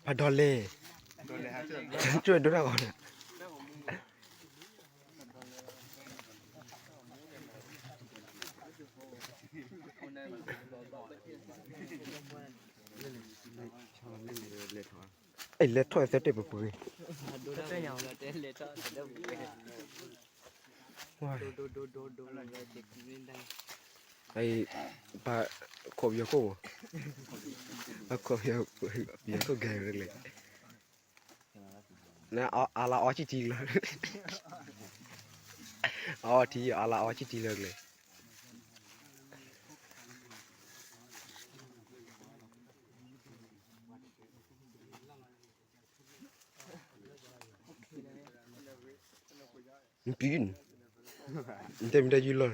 ພະດອນເລ ຊ່ວຍດູໜ້າກ່ອນນະ. ເອີຍ ເລດຖອຍເສຍເຕັມປຶກ. ວ້າຍ ໄອ້ປາໂຄບຢາໂກ ປາໂຄບຢາ ຢາໂກແກ່ເລີຍ. ນະ ອາ ອາລາ ອອ ຈີ ຈີ ເລີຍ ອອ ທີ ອາລາ ອອ ຈີ ຈີ ເລີຍ. ມັນປີນ ມັນເຕັມໄດ້ຢູ່ເລີຍ.